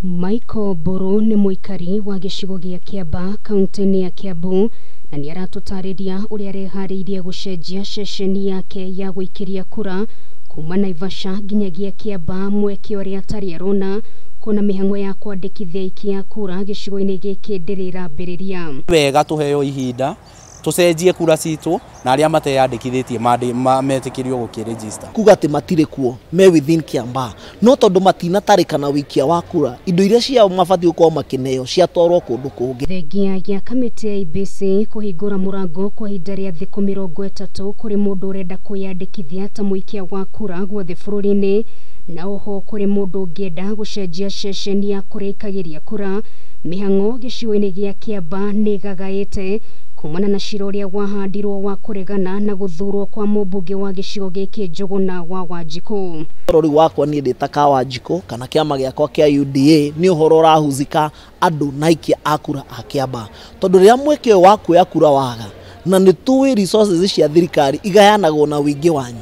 Michael Mburu nĩ mũikari wa gĩcigo gĩa Kĩambaa kaunti-inĩ ya Kiambu na nĩ aratũtarĩria ũrĩa areharĩirie gũcenjia ceceni yake ya gũikĩria kura kuma Naivasha nginyagia Kĩambaa, mweke ũrĩa atarĩ arona kuona mĩhang'o ya kwandĩkithia aikia kura gĩcigo-inĩ gĩkĩ ndĩrĩ ĩrambĩrĩria. Wega tũheo ihinda tũcenjie kura citũ na arĩa mateyandĩkithĩtie metĩkĩrio gũkĩregister. Kuga atĩ matirĩ kuo me within Kiambaa, no tondũ matinatarĩkana wĩikia wa kura, indo iria ciao mabatiĩ gũkorwo makĩneo ciatwarwo kũndũ kũngĩ. Thengia ya kamĩtĩ ya IEBC kũhingũra mũrango kwa ihinda rĩa thikũ 30 kũrĩ mũndũ ũrenda kwĩyandĩkithia ta mũikia wa kura guothe bũrũri-inĩ, na oho kũrĩ mũndũ ũngĩenda gũcenjia ceceni ya kũrĩa aikagĩria kura. Mĩhang'o gĩcigo-inĩ gĩa Kĩambaa nĩ ĩgagaĩte kumana na cira ũrĩa wahandirwo wa kũregana na gũthurwo kwa mũmbunge wa gĩcigo gĩkĩ Njũgũna wa Wanjikũ. Ũhoro rĩu wakwa niĩ ndĩ ta ka Wanjikũ kana kĩama gĩakwa kĩa UDA nĩ ũhoro ũrahuzika andũ na aikia a kura a Kĩambaa, tondũ rĩrĩa mweke ũyũ wa kuoya kura waga, na nĩ tũĩ resources cia thirikari igayanagwo na ũingĩ wanyu,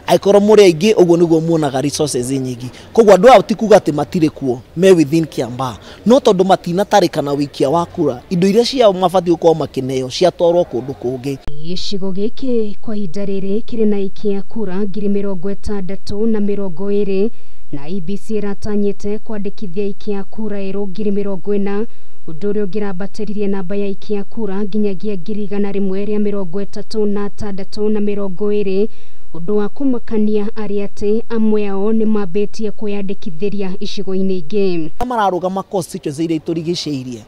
angĩkorwo mũrĩ aingĩ ũguo nĩguo muonaga resources nyingĩ. Koguo andũ aya ti kuga atĩ matirĩ kuo me within Kiambaa, no tondũ matinatarĩkana wĩikia wa kura, indo iria ciao mabatiĩ gũkorwo makĩneo ciatwarwo kũndũ kũngĩ. Gĩcigo gĩkĩ kwa ihinda rĩrĩ kĩrĩ na aikia kura 60,020 na IEBC ĩratanyĩte kwandĩkithia aikia kura erũ 40,000, ũndũ ũrĩa ũngĩrambatĩririe namba ya aikia kura nginyagia 136,020. Ũndũ wa kũmakania arĩ atĩ amwe ao nĩ mambĩtie kwĩyandĩkithĩria icigo-inĩ ingĩ. Mararũgama constituency iria itũrigicĩirie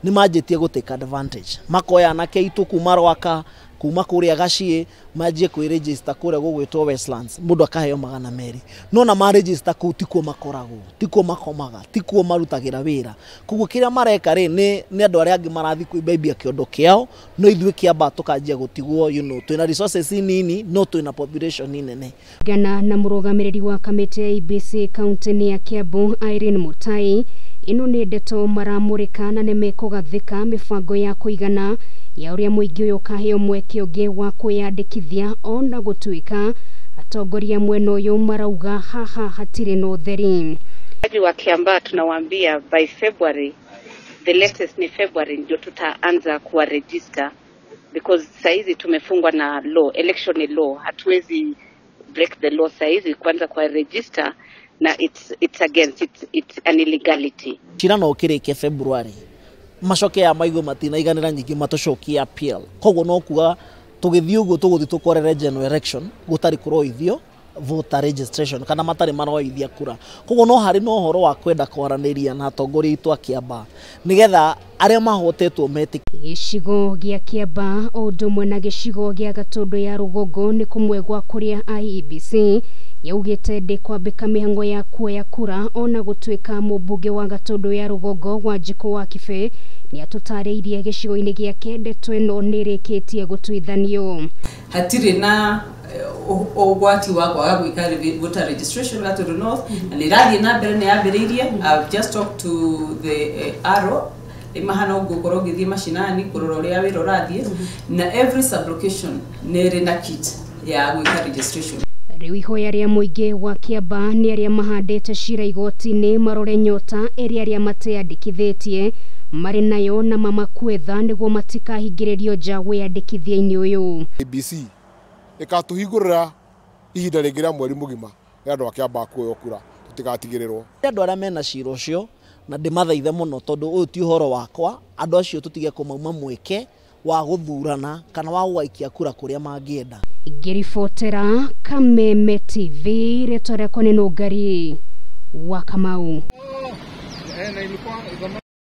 nĩ manjĩtie gũ take advantage, makoya anake aitũ kuma Rwaka, kuma kũrĩa Gaciĩ, manjie kwĩregister kũrĩa gũgwĩtwo Westlands, mũndũ akaheo 200, no na maregister kũu tikuo makoragwo, tikuo makomaga, tikuo marutagĩra wĩra. Koguo kĩrĩa mareka rĩ nĩ andũ arĩa angĩ marathiĩ kwĩmbaimbia kĩondo kĩao, no ithuĩ Kĩambaa tũkanjia gũtigwo, twĩna resources nini no twĩna population nene. Gana na mũrũgamĩrĩri wa kamĩtĩ ya IEBC kaunti-inĩ ya Kiambu Irene Mutai, ĩno nĩ ndeto maramũrĩka na nĩmekũgathĩka mĩbango ya kũigana ya ũrĩa mũingĩ ũyũ ũkaheo mweke ũngĩ wa kwĩyandĩkithia, ona gũtuĩka atongoria mwena ũyũ marauga haha hatirĩ na ũtheri. Wa Kiambaa tunawaambia by February, the latest ni February ndio tutaanza kuwa register, because saizi tumefungwa na law, election ni law, hatuwezi break the law saizi kuanza kuwa register, na it's against, it's an illegality. Cira no ũkĩrĩke February, macoke ya maigo matinaiganĩra nyingĩ matũcokie appeal, koguo no kuga tũgĩthiĩ ũguo tũgũthiĩ tũkorere general election gũtarĩ kũroithio voter registration kana matarĩ maroithia kura. Koguo no harĩ na ũhoro wa kwenda kwaranĩria na atongoria aitũ a Kĩambaa nĩgetha arĩa mahotetwo metĩkĩre. Gĩcigo gĩa Kĩambaa o ũndũ ũmwe na gĩcigo gĩa Gatũndũ ya rũgongo nĩ kũmwe gwa kũrĩa IEBC yaugĩte ndĩkwambĩka mĩhang'o ya kuoya kura, ona gũtuĩka mũmbunge wa Gatũndũ ya rũgongo Wanjikũ wa Kibe nĩ atũtarĩirie gĩcigo-inĩ gĩake ndeto ĩno nĩ ĩrĩkĩtie gũtuithanio. Hatirĩ na ũgwati wa kwaga gwĩka voter registration Gatũndũ North, na nĩ ĩrathiĩ na mbere, nĩ yambĩrĩirie. I've just talked to the ARO mahana ũguo ũgĩthiĩ macinani kũrora ũrĩa wĩra ũrathiĩ, na every sublocation nĩ ĩrĩ na kit ya gwĩka registration. Rĩu ihoya rĩa mũingĩ wa Kĩambaa nĩ arĩa mahandĩte cira igoti-inĩ marore nyota ĩrĩa arĩa mateyandĩkithĩtie marĩ nayo na mamakuetha nĩguo matikahingĩrĩrio nja wĩyandĩkithia-inĩ ũyũ. IEBC ĩkatũhingũrĩra ihinda rĩngĩ rĩa mweri mũgima rĩa andũ a Kĩambaa kuoywo kura tũtigatigĩrĩrwo. Andũ arĩa mena cira ũcio na ndĩmathaithe mũno, tondũ ũyũ ti ũhoro wakwa, andũ acio tũtige kũmauma mweke wa gũthurana kana wa gũgaikia kura kũrĩa mangĩenda. Ngĩribotera Kameme TV, rĩtwa rĩakwa nĩ Nũngari wa Kamau.